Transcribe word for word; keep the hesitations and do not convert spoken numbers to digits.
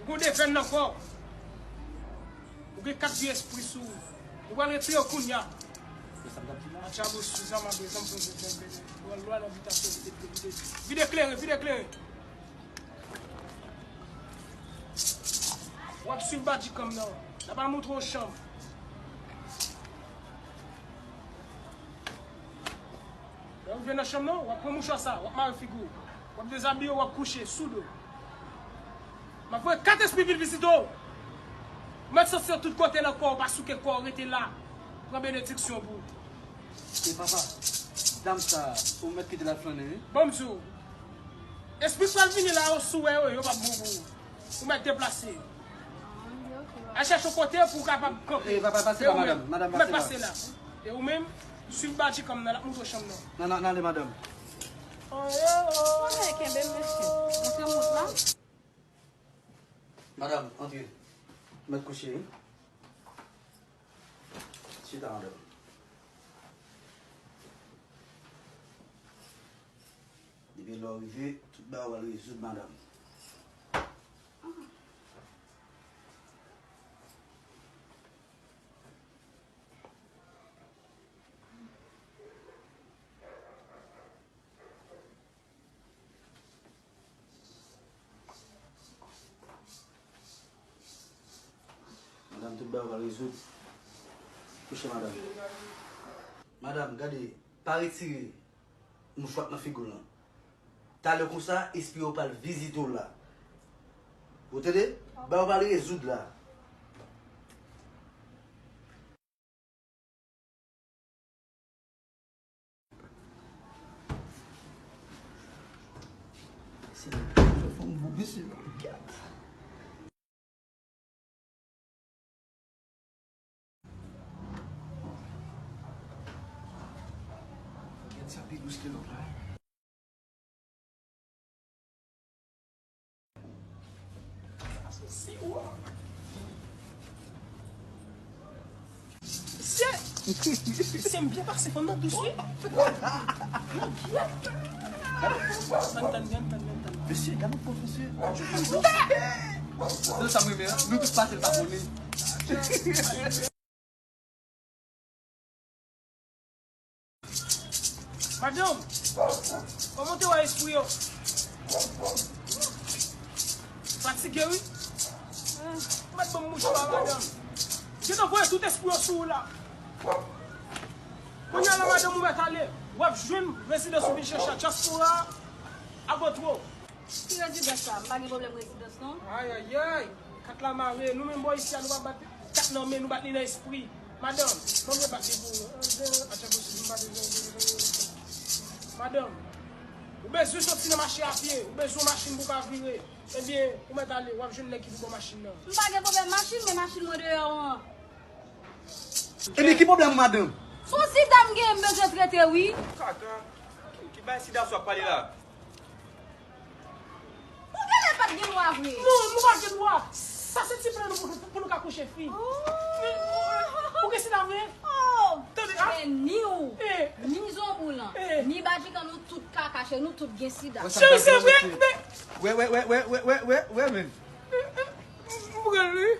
Ou gon de vèn nan kò w. Ou gen kat vye espri sou ou. Ou pral retire yo kounye a. Atyabo Suzan, m ap bezwen m pran lwa nan bitasyon, vide, vide, vide. Vide kleren, vide kleren. W ap swiv Badjikam nan. N ap al montre w chanm. Lè w rive nan chanm nan, w ap pran mouchwa sa, w ap mare figi w. W ap dezabiye w, w ap kouche sou do. M ap voye kat espri vin vizite w. Ou mèt santi yo tout kote nan kò w, pa souke kò w, rete la. Pran benediksyon pou ou. E papa, dam sa, ou mèt kite l al flannen, wi. Ban m di w, espri k pral vini la yo, si w wè yo, yo p ap bon pou ou. Ou mèt deplase. Al chèche yon kote pou w kapab kanpe. E papa, pase la, madanm. Madanm, pase la. Ou mèt pase la. E ou menm, swiv Badjikam nan, l ap montre w chanm nan. Nan, nan, nan, ale, madanm. Oh, oh, oh. Mwen kenbe m, mesye. Montre mont la. Madanm, antre. Ou mèt kouche, wi. Chita, madanm. Depi lè w rive, tout bagay w al rezoud, madanm. Madanm, tout bagay w al rezoud. Kouche, madanm. Madanm, gade, pa retire mouchwa k nan figi w lan. Talè konsa, espri yo pral vizite w la. Ou tande? Bagay w al rezoud la. Gad sa pi dous ke lòt la. Mesye! Mesye, m byen pase fanm nan dous, wi. Mesye, gade yon pwofesè. Se sa m renmen an. Nou tout pase l pa konnen. Madanm, kòman w te wè espri yo? Fatige, wi. Ou mèt ban m mouchwa, madanm. Gentan voye tout espri yo sou ou la. Kounye a la, madanm, ou mèt ale. W ap jwenn rezidans ou vin chèche a dyaspora a Gotwo. Ki rezidans sa? M pa gen pwoblèm rezidans, non. Ayayay, kat la mare. Nou menm bò isi a, nou pa bat kat nan men, nou bat li nan espri. Madanm, ban m rebat li pou ou. Atchan posib, m pa bezwen. Madanm, ou bezwen soti nan mache a pye, ou bezwen yon machin pou w ka vire. Ebyen, ou mèt ale, w ap jwenn nèg ki pou ba w machin nan. M pa gen pwoblèm machin, men machin mwen deyò an. Ebyen, ki pwoblèm ou, madanm? Se yon sida m genyen, m bezwen trete, wi. Kaka, ki, ki bay sida sa w ap pale la? Ou genlè pa t gen dwa vre. Non, nou pa gen dwa. Sa se ti plan nou pou, pou nou ka kouche fi. Oh. Ou gen sida vre? Oh. Tande, ah. Men ni ou, eh, ni Zonboulan, eh, ni Badjikam, nou tout kakache, nou tout gen sida. Cheri, se vre, men. Wè, wè, wè, men. M pran li.